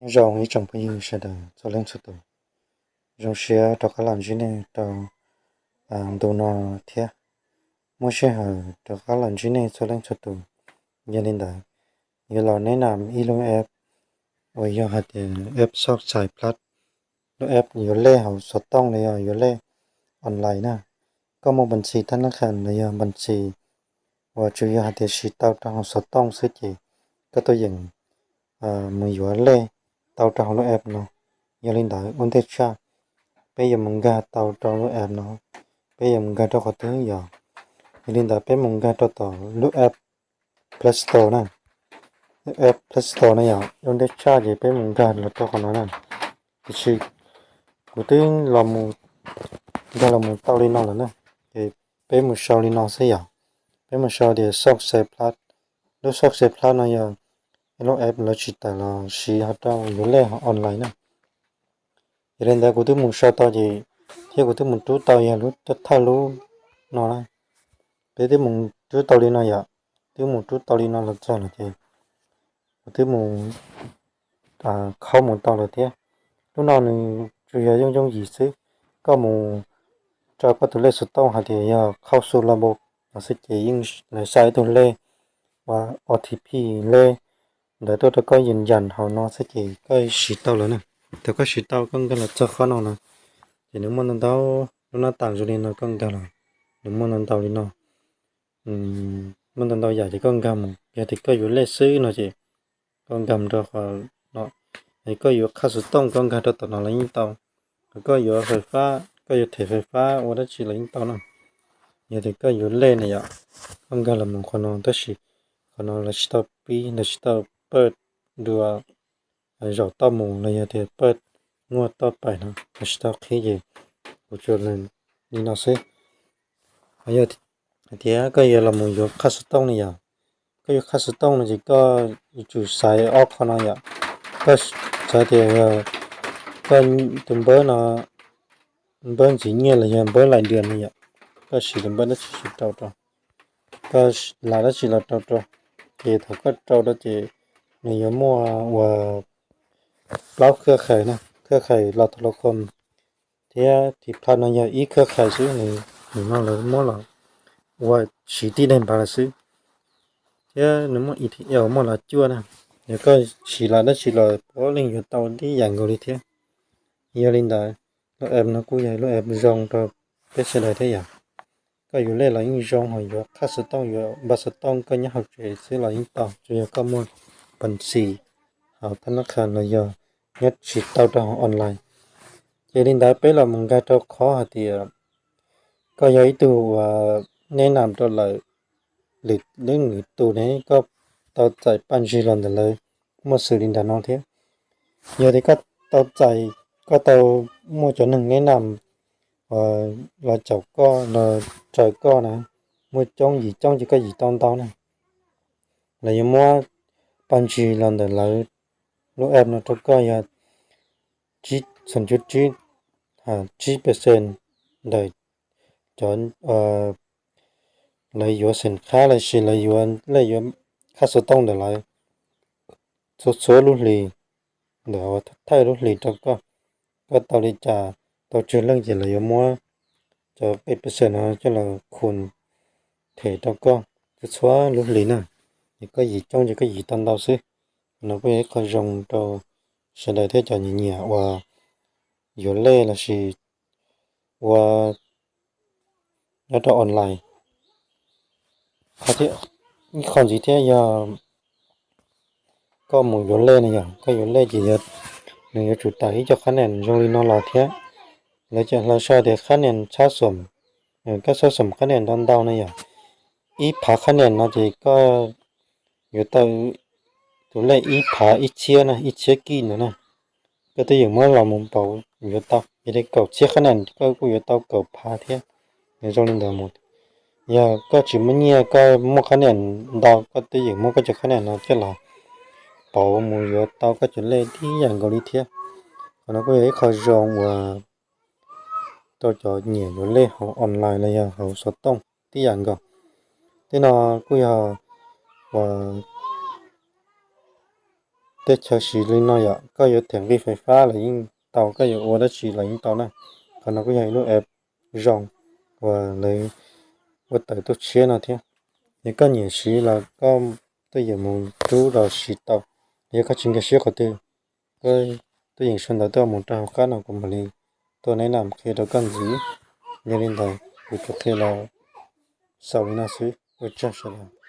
Nyob zoo ib tsoom phooj ywg sawv daws txhua leej txhua tus, zoo siab rov qab los ntsib nej rau ntu no thiab. Muaj sij hawm rov qab los ntsib nej txhua leej txhua tus. Yog li ntawd, yuav los neb nam ib lub app uas yog hais tias app Soxai Plus, lub app yuav lej hauv xov tooj los yog yuav lej online na. Koj muaj npas ntxis thab nab khas los yog npas ntxis uas tsuas yog hais tias siv tau rau hauv xov tooj xwb ces koj tuaj yeem mus yuav lej tau rau hauv lub app no. Yog li ntawd ua ntej tshaj, peb yuav mus nkag tau rau lub app no. Peb yuav mus nkag rau qhov twg yog? Yog li ntawd peb mus nkag rau tom lub app Play Store na. Lub app Play Store na yog, ua ntej tshaj ces peb mus nkag los rau qhov no na. Tiam sis kuv twb los mus nkag los mus tau li no lawm na. Ces peb mus sau li no xwb yog, peb mus sau tias Soxai Plus. Lub Soxai Plus no yog lub app lawv tsis tawm los siv hauv rau yuav lej online na. Yog li ntawd kuv twb mus sau tau ces, thiab kuv twb mus rub tau yog lub thawj lub no na. Peb twb mus rub tau li no yom, twb mus rub tau li no los txog lawm ces kuv twb mus khaub mus tau lawm thiab. Lub no nws tsuas yog yooj yooj yim xwb. Koj mus rau koj tus lej xov tooj hais tias yog khaub xu los npau no xwb ces yeej lawv xa ib tug lej uas O T P lej ntawd tuaj rau koj yees yas hauv no xwb ces koj siv tau lawm na. Thaum koj siv tau koj nkag los txog qhov no na, ces nws muaj ntau ntau lub nab tas zoo li no koj nkag los, nws muaj ntau ntau li no, muaj ntau ntau yam ces koj nkag mus. Yog tias koj yuav lej xwb no ces koj nkag mus rau qhov no. Koj yuav qhab xov tooj koj nkag rau tom no los yeej tau. Koj yuav fais fab, koj yuav them fais fab ua dab tsi los yeej tau na. Yog tias koj yuav lej na yom, koj nkag los mus qhov no tab sis qhov no lawv tsis tau pib, lawv tsis tau paj dua zaum toj mus los yog tias paj muaj toj pais no lawv tsis tau qhib ces kuv tsuas li no xwb. Yog hais tias koj yuav los mus yuav qhab xov tooj na yom, koj yuav qhab xov tooj no ces koj yuav tsum xaiv ob qho no yom. Koj xaiv tias yog koj tus npawb no, npawb ntxiv nyiaj los yog npawb laim dias no yom, koj siv tus npawb dab tsi los rau rau, koj lam dab tsi los rau rau, ces thaum koj rau rau ces nws yuav muaj uas plaub khawb khais na, khawb khais los tau los khom, thiab tiv plhaw no yog ib khawb khais xwb, nws no lawv muab los ua siv tib daim npav lawm xwb, thiab nws muaj E T L muaj los cuaj na. Yog koj siv los dab tsi los puav leej yuav tau tib yam nkaus li thiab. Yog li ntawd, lub app no kuj yog lub app zoo rau peb sawv daws thiab yom. Koj yuav lej los yeej zoo, ho yuav qhab xov tooj yuav npaj xov tooj koj nyob hauv tsev xwb los yeej tau, tsuas yog koj muaj npas ntxis hauv thab nab khas los yog nyob siv tau rau hauv online. Ces li ntawd peb los mus nkag rau qhov hais tias koj yog ib tug uas neb nam rau lawm, lwm leej lwm tus ne, koj tau txais paj ntsig los ntawm lawv muaj xws li ntawm no thiab. Yog tias koj tau txais, koj tau muaj cov neeg neb nam los caum koj los raws koj na, muaj coob yim coob ces koj yim tau ntau na, lawv yuav muab paj ntsig los ntawm lawv lub app no rau koj yog tsib, tsib percent ntawm cov lawv yuav xeem qhab los sis lawv yuav lej yuav qhab xov tooj ntawm lawv txhua txhua lub hlis, ntawm thawj lub hlis rau koj. Koj tau li cas, tau tsawg leej ces lawv yuav muab cov peb percent no coj los khum them rau koj txhua txhua lub hlis na. Ces koj yim coob ces koj yim tau ntau xwb. Qhov no kuj yog ib qho zoo rau sawv daws thiab cov nyiam nyiam uas yuav lej los sis ua nyob rau online. Ib qho ntxiv thiab yog koj mus yuav lej no yog, koj yuav lej ces nws yuav tsum tawm ib co qhab nias zoo li no los thiab. Lawv cov hla sau tias qhab nias txhab xoom, koj txhab xoom qhab nias ntau ntau no yog, ib phav qhab nias no ces koj yuav tau tus lej ib phav ib txhiab na, ib txhiab kij ntawd na. Koj twb yeem muab los mus pauv yuav tau, yog li kaum txhiab qhab nias koj kuj yuav tau kaum phav thiab. Nws zoo li ntawd mus. Yog koj tsis muaj nyiaj, koj muaj qhab nias ntau, koj twb yeem muab koj cov qhab nias no coj los pauv mus yuav tau koj cov lej tib yam nkaus li thiab. Qhov no kuj yog ib qho zoo uas rau cov nyiam yuav lej hauv online los yog hauv xov tooj tib yam nkaus. Tej no kuj yog uas Teb chaws siv li no yom, koj yuav them nqi fais fab los yeej tau, koj yuav ua dab tsi los yeej tau na. Qhov no kuj yog ib lub app zoo uas lawv ua tawm tuaj tshiab no thiab. Yog koj nyiam siv los koj tuaj yeem mus rub los siv tau. Yog koj tsis nkag siab qhov twg, koj tuaj yeem sau ntawv tuaj mus rau hauv qab no kuv mam li tuaj neb na qhia rau koj ntxiv. Yog li ntawd kuv tsuas qhia los xaus li no xwb, ua tsaug sawv daws.